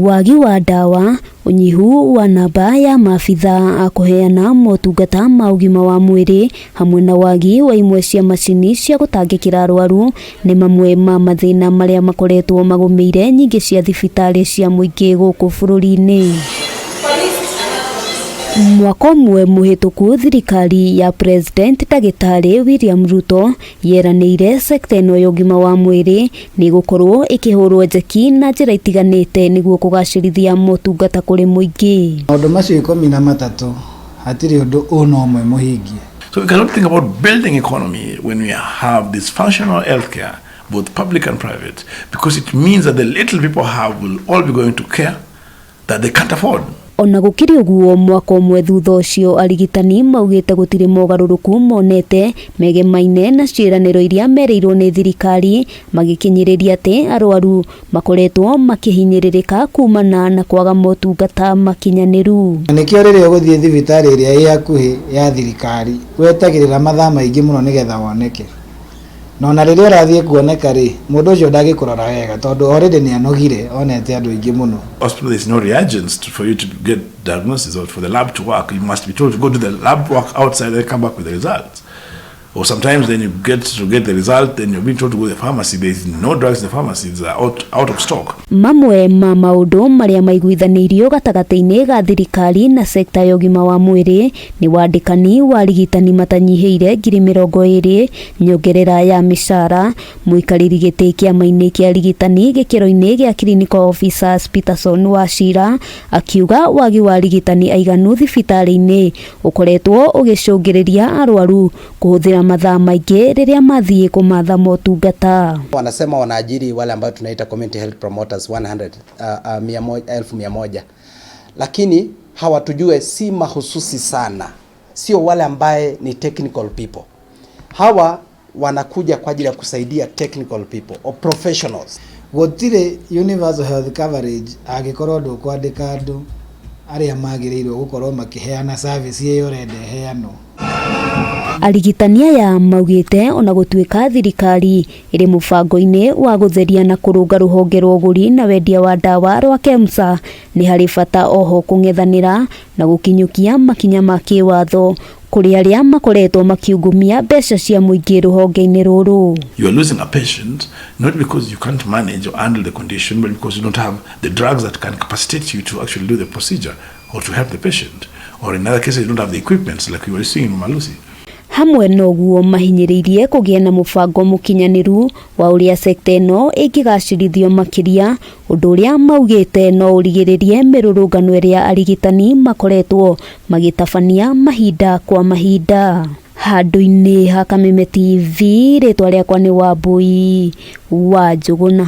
Wagi wa ndawa, ũnyihu wa namba ya maabitha a kũheana motungata ma ũgima wa mwĩrĩ hamwe na wagi wa imwe cia macini cia gũtangĩkĩra arwaru nĩ mamwe ma mathĩna marĩa makoretwo magũmĩire nyingĩ cia thibitarĩ cia mũingĩ gũkũ bũrũri-inĩ. Mwaka ũmwe mũhĩtũku, thirikari ya President Ndagĩtarĩ William Ruto yeranĩire sekta ĩno ya ũgima wa mwĩrĩ nĩ ĩgũkorwo ĩkĩhũrwo njeki na njĩra itiganĩte nĩguo kũgacĩrithia motungata kũrĩ mũingĩ. Maũndũ macio 13 hatirĩ ũndũ ũna ũmwe mũhingie. So we cannot think about building economy when we have dysfunctional healthcare, both public and private, because it means that the little people have will all be going to care that they can't afford. Ona gũkĩrĩ ũguo, mwaka ũmwe thutha ũcio, arigitani maugĩte gũtirĩ mogarũrũku monete megemaine na ciĩranĩro iria merĩirwo nĩ thirikari, magĩkinyĩrĩria atĩ arwaru makoretwo makĩhinyĩrĩrĩka kumana na kwaga motungata makinyanĩru. Na nĩkĩo rĩrĩa ũgũthiĩ thibitarĩ ĩrĩa ĩ hakuhĩ ya thirikari wetagĩrĩra mathaa maingĩ mũno nĩgetha woneke, na ona rĩrĩa ũrathiĩ kuoneka rĩ, mũndũ ũcio ndangĩkũrora wega tondũ already nĩ anogire, onete andũ aingĩ mũno. Hospital, there's no reagents for you to get diagnosis or for the lab to work. You must be told to go to the lab work outside and come back with the results. Or sometimes then you get to get the result, then you're being told to go to the pharmacy. There's no drugs in the pharmacy, it's out of stock. Mamwe ma maũndũ marĩa maiguithanĩirio gatagatĩ-inĩ ga thirikari na sekta ya ũgima wa mwĩrĩ nĩ wandĩkani wa arigitani matanyihĩire 20,000, nyongerera ya mĩcara, mũikarĩri gĩtĩ kĩama-inĩ kĩa arigitani gĩkĩro-inĩ gĩa clinical officers Peterson Wachira akiuga wagi wa arigitani aiganu thibitarĩ-inĩ ũkoretwo ũgĩcũngĩrĩria arwaru kũhũthĩra mathaa maingĩ rĩrĩa mathiĩ kũmatha motungata. Wanasema wanaajiri wale ambao tunaita community health promoters 100, 100,000, lakini hawatujue si mahususi sana, sio wale ambaye ni technical people. Hawa wanakuja kwa ajili ya kusaidia technical people or professionals. Gũtirĩ universal health coverage angĩkorwo ndũkwandĩka andũ arĩa magĩrĩirwo gũkorwo makĩheana service ĩyo ũrenda ĩheanwo. Arigitani aya maugĩte ona gũtuĩka thirikari ĩrĩ mũbango-inĩ wa gũtheria na kũrũnga rũhonge rwa ũgũri na wendia wa ndawa rwa KEMSA, nĩ harĩ bata oho kũng'ethanĩra na gũkinyũkia makinya ma kĩwatho kũrĩ arĩa makoretwo makiungumia mbeca cia mũingĩ rũhonge-inĩ rũrũ. You are losing a patient not because you can't manage or handle the condition, but because you don't have the drugs that can capacitate you to actually do the procedure or to help the patient. Or in other cases, you don't have the equipment like we were seeing in Malusi. Hamwe na ũguo, mahinyĩrĩirie kũgĩa na mũbango mũkinyanĩru wa ũrĩa sekta ĩno ĩngĩgacĩrithio makĩria, ũndũ ũrĩa maugĩte no ũrigĩrĩrie mĩrũrũngano ĩrĩa arigitani makoretwo magĩtabania mahinda kwa mahinda. Handũ-inĩ ha Kameme TV, rĩtwa rĩakwa nĩ Wambui wa Njũgũna.